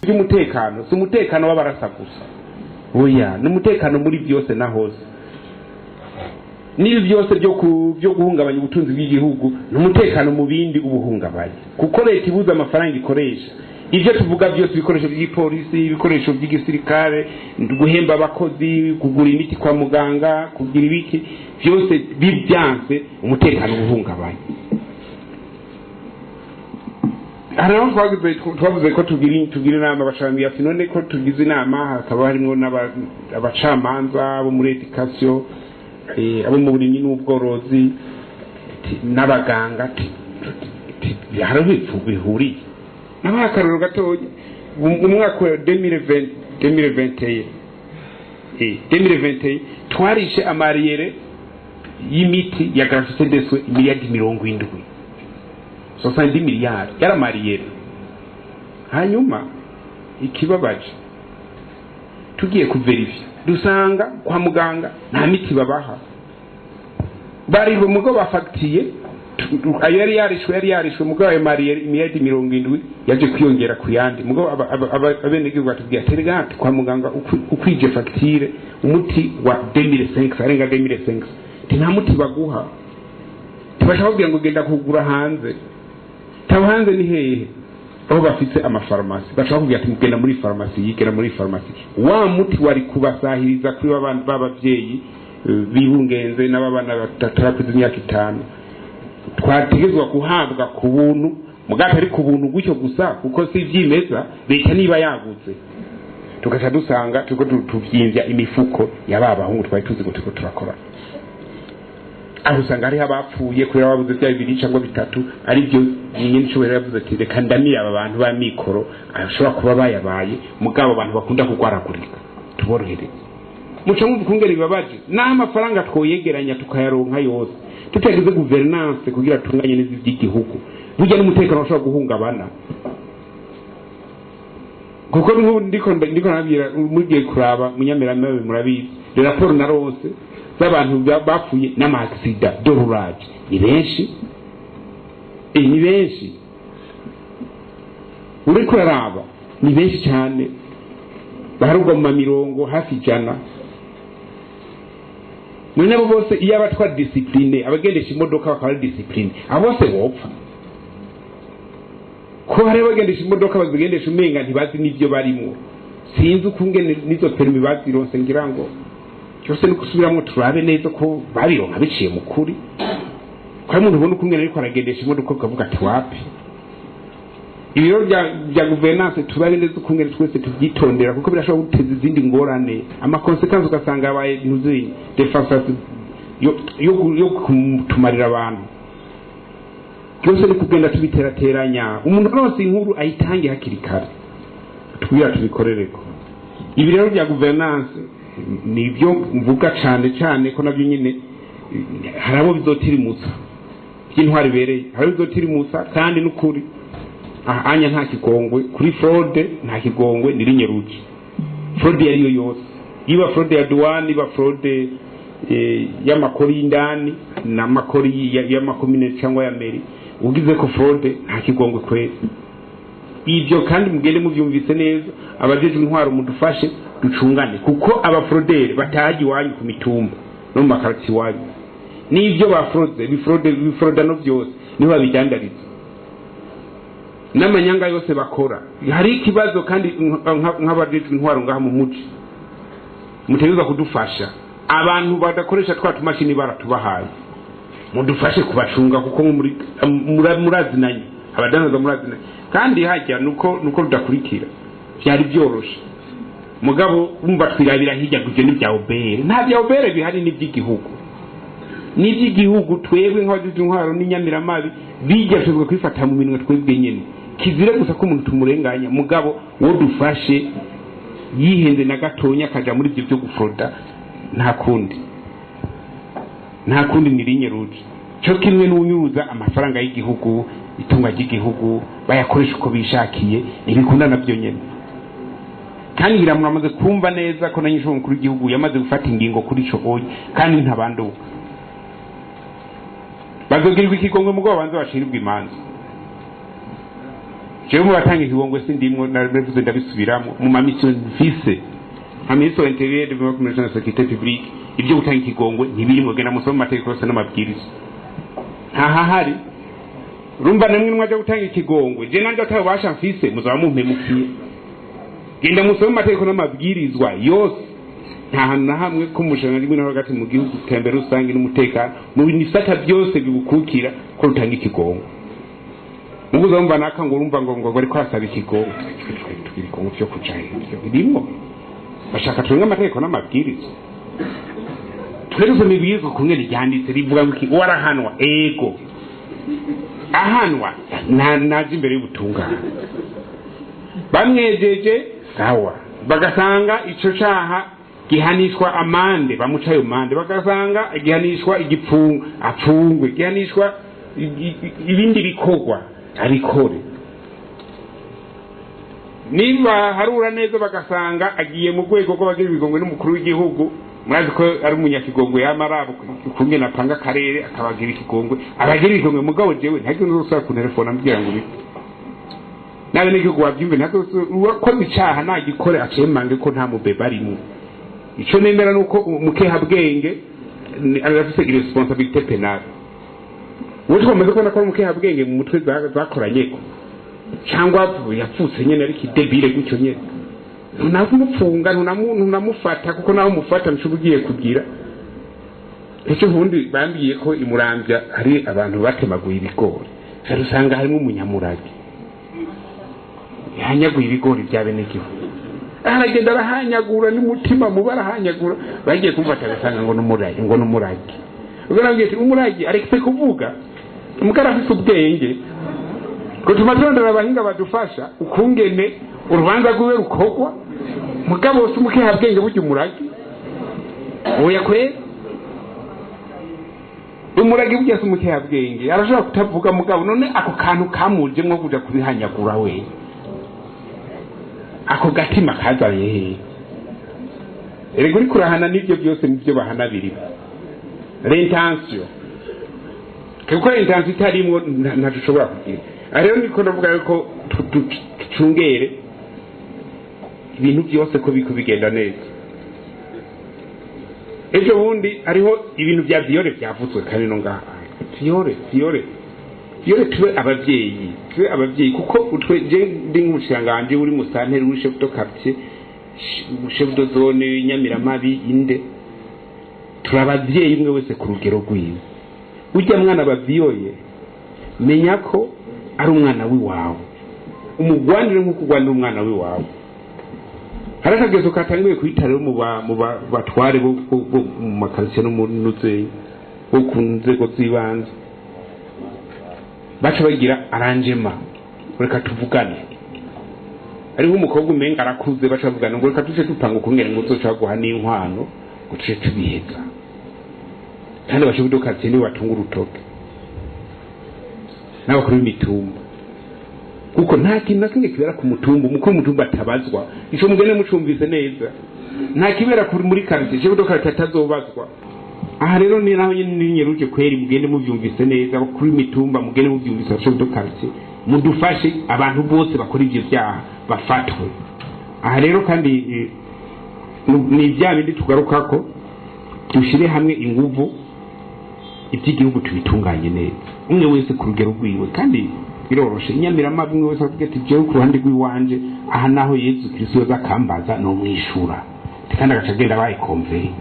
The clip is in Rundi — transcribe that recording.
By'umutekano si umutekano w'abarasa gusa, oya, ni umutekano muri byose na hose. N'ibi byose byo guhungabanya ubutunzi bw'igihugu ni umutekano mu bindi ubuhungabanya, kuko leta ibuze amafaranga ikoresha ibyo tuvuga byose: ibikoresho by'ipolisi, ibikoresho by'igisirikare, guhemba abakozi, kugura imiti kwa muganga, kugira ibiki byose. Bibyanse, umutekano ubuhungabanya. Hari aho twavuze ko tugira inama abacamanza ati none ko tugize inama hakaba harimo abacamanza bo muri éducation, abo mu burimyi n'ubworozi n'abaganga, hari aho bihuriye. Nabaha akarorero gatoya: mu mwaka wa 2020, 2021, 2021 twarishe ama arriérés y'imiti ya gratuité des soins miliyardi 70, 70 miliyari yari ama arriérés. Hanyuma ikibabaje, tugiye kuverifiya dusanga kwa muganga nta miti babaha. Bari mugo bafagitiye ayo yari yarishwe, yari yarishwe. Mugabo ayo ma arriérés miliyardi 70 yaje kwiyongera ku yandi. Mugabo abenegihugu batubwiye ati rega kwa muganga ukwije fagitire umuti wa 2005, arenga 2005, nta muti baguha. Tubasha kubwira ngo genda kugura hanze. Tabo hanze ni hehe? Aho bafise amafarumasi. Bashaka kubwira ati mugenda muri farumasi, yigera muri farumasi wa muti wari kubasahiriza kuri b'abavyeyi bibungenze n'ababana batarakuze imyaka 5, twategezwa guhabwa ku buntu. Mugabo ari ku buntu gutyo gusa, kuko si ivyimeza, leta niba yaguze, tugaca dusanga turiko tuvyimvya imifuko ya ba bahungu twari tuzi ngo turiko turakora. Aho usanga hariho abapfuye kubera babuze bya bibiri cyangwa bitatu, aribyo nyine nshobora yavuze ati reka ndamire aba bantu ba mikoro ashobora kuba bayabaye. Mugabo abantu bakunda kugwaragurika tuborohereze. Muca mwumva ukungene bibabaje, n'aho amafaranga twoyegeranya tukayaronka yose, tutagize gouvernance kugira tunganye neza iby'igihugu, burya n'umutekano ushobora guhungabana. Kuko nk'ubu ndiko nabwira, mugiye kuraba munyamiramabe, murabizi raporo narose z'abantu bapfuye n'ama accidents de roulage ni benshi, ni benshi. Uriko uraraba ni benshi cyane, baharugwa mu mamirongo hafi 100. Muri nabo bose, iyo abatwara discipline, abagendesha imodoka bakaba ari discipline, abo bose bopfa? Ko hari abagendesha imodoka bazigendesha umenga ntibazi n'ibyo barimwo. Sinzi ukungene n'izo permis bazironse. Ngira ngo cyose ni gusubiramo turabe neza ko babironka biciye mu kuri. Ko hari umuntu ubona ukungene ariko aragendesha imodoka ukavuga ati wapi. Ibiro bya gouvernance, turabe neza ukungene twese tubyitondera, kuko birashobora guteza izindi ngorane, ama conséquences, ugasanga yabaye ntuzi défense yo kutumarira abantu. Byose ni kugenda tubiterateranya. Umuntu wese inkuru ayitange hakiri kare tubwira tubikorereko. Ibi rero bya gouvernance nibyo mvuga cyane cyane, ko nabyo nyine hari abo bizotirimutsa by'intwari ibereye, hari abo bizotirimutsa. Kandi n'ukuri anya nta kigongwe kuri fraude, nta kigongwe, ni ligne rouge. Fraude iyo ariyo yose, iba fraude ya douane, iba fraude y'amakori y'indani n'amakori y'amakomine cyangwa ya mairie, ugize ko fraude nta kigongwe kweri. Ibyo kandi mugende mubyumvise neza. Abajejwe intwaro, mudufashe ducungane, kuko aba fraudeurs batahaje iwanyu ku mitumba no mu makarati iwanyu, n'ibyo bafraude bifraude bifraudano byose niho babidandariza n'amanyanga yose bakora. Hari ikibazo kandi nk'abajejwe intwaro ngaha mu muji, mutegerezwa kudufasha. Abantu badakoresha twa tumashini baratubahaye, mudufashe kubacunga, kuko murazinanye, abadandaza murazinanye. Kandi hajya nuko rudakurikira byari byoroshe. Mugabo wumva twirabira hirya ngo ibyo ni bya OBR. Nta bya OBR bihari, ni iby'igihugu, ni iby'igihugu. Twebwe nk'abagize intwaro n'inyamiramabi bijya tuvuga kwifata mu minwe twebwe nyene. Kizire gusa ko umuntu tumurenganya. Mugabo wo dufashe yihenze na gatonya akaja muri ibyo byo gufroda, nta kundi, nta kundi, ni ligne rouge. Cyo kimwe n'unyuruza amafaranga y'igihugu, itunga ry'igihugu bayakoresha uko bishakiye, ntibikunda nabyo nyene. Kandi ngira muramaze kumva neza ko na nyishuro mukuru w'igihugu yamaze gufata ingingo kuri ico oyi, kandi ntabanduka. Bazogirirwa ikigongwe, mugabo banze bashirirwa imanza. Jewe mu batanga ikigongwe sindimwo, nabivuze ndabisubiramo mu ma missions mfise nka ministre wa intérieur, développement communautaire na sécurité publique. Ibyo gutanga ikigongwe ntibirimwo. Genda musome mu mategeko yose n'amabwiriza, ntahahari. Urumva namwe mwaja gutanga ikigongwe, je nanje atayo basha mfise, muzaba mumpemukiye. Genda musome mu mategeko n'amabwirizwa yose, nta hantu na hamwe ko umushikiranganji w'intwaro hagati mu gihugu, iterambere rusange n'umutekano, mu bisata byose bibukukira, ko rutanga ikigongwe. Muguza wumva naka ngo urumva ngo bariko arasaba ikigongwe, ibigongo vyo kuja ivyo birimwo. Bashaka turenga amategeko n'amabwiriza. Twe dusoma ibwirizwa kumwe ryanditse, rivuga ngo iki? Uwarahanwa, ego, ahanwa naje imbere y'ubutungane, bamwejeje sawa, bagasanga ico caha gihanishwa amande, bamuca ayo mande, bagasanga gihanishwa igipfungo, apfungwe, gihanishwa ibindi bikorwa, abikore. Niba harura neza bagasanga agiye mu rwego rw'abagira ibigongwe n'umukuru w'igihugu, murazi ko ari umunyakigongwe, yama araba ukungene apanga akarere, akabagira ikigongwe, abagira ikigongwe. Mugabo jewe ntagire n'uzosubira kuntelefona ambwira ngo bite n'abenegihugu bavyumve. Uwakoze icaha nagikore, acemange ko nta mubeba arimwo. Ico nemera nuko umukehabwenge arafise irresponsabilité pénale. Uwo twamaze kubona ko ari umukehabwenge mu mutwe zakoranyeko, cyangwa yapfutse nyene ariko idébile gutyo nyene, ntunamupfunga, ntunamufata, kuko naho umufata nshobora ugiye kugira ejo bundi. Bambwiye ko imuramvya hari abantu batemaguye ibigori, hari usanga harimo umunyamurage yahanyaguye ibigori bya benegihugu, aragenda arahanyagura n'umutima mubi, arahanyagura. Bagiye kumufata agasanga ngo n'umurage, ngo n'umurage. Ubwo nabwiye ati umurage aretse kuvuga, umugara afise ubwenge, ngo tuma turondera abahinga badufasha ukungene urubanza rwiwe rukorwa. Mugabo si umukehabwenge burya umurage, oya kwera, umurage burya si umukehabwenge, arashobora kutavuga. Mugabo none ako kantu kamujemwo kuja kubihanyagura, we ako gatima kazanye hehe? Erega uriko urahana n'ibyo byose nibyo bahana birimo l'intention, kuko l'intention itarimwo ntaco ushobora kugira. Aha rero niko ndavuga yuko ducungere ibintu byose ko biriko bigenda neza. Ejo bundi hariho ibintu bya viol byavuzwe kandi no ngaha, viol, viol, viol. Tube abavyeyi, tube abavyeyi, kuko utwe je ndi nk'umushikiranganji, uri musanteri, uri chef de quartier, chef de zone Nyamiramabi, inde, turi abavyeyi, umwe wese ku rugero rwiwe. Ujya mwana bavyoye, menya ko ari umwana w'iwawe, umugwanire nk'uko ugwanira umwana w'iwawe. Hari akagezo katanguye kwita rero mu batware bo mu makaritsiye no mu nuze bo ku nzego z'ibanze, baca bagira arrangement, reka tuvugane. Hariho umukobwa umenga arakuze, baca bavugana ngo reka tuce dupanga ukungene ngo uzoca guha n'inkwano, ngo tuce tubiheza. Kandi abashefu de quartier nibo batunga urutoke n'abakuru b'imitumba, kuko nta kintu na kimwe kibera ku mutumba umukuru w'umutumba atabazwa. Ico mugende mucumvise neza, nta kibera kuri muri quartier chef de quartier atazobazwa. Aha rero ni naho nyene ninyeruje kweri, mugende muvyumvise neza, abakuru b'imitumba, mugende muvyumvise, chef de quartier, mudufashe abantu bose bakora ivyo vyaha bafatwe. Aha rero kandi ni bya bindi tugarukako, dushire hamwe inguvu, iby'igihugu tubitunganye neza, umwe wese ku rugero rwiwe. Kandi biroroshe, inyamiramabi, umwe wese avuga ati jewe ku ruhande rw'iwanje aha naho Yezu Kristo yoza akambaza nomwishura, kandi agaca agenda abaye convaincu.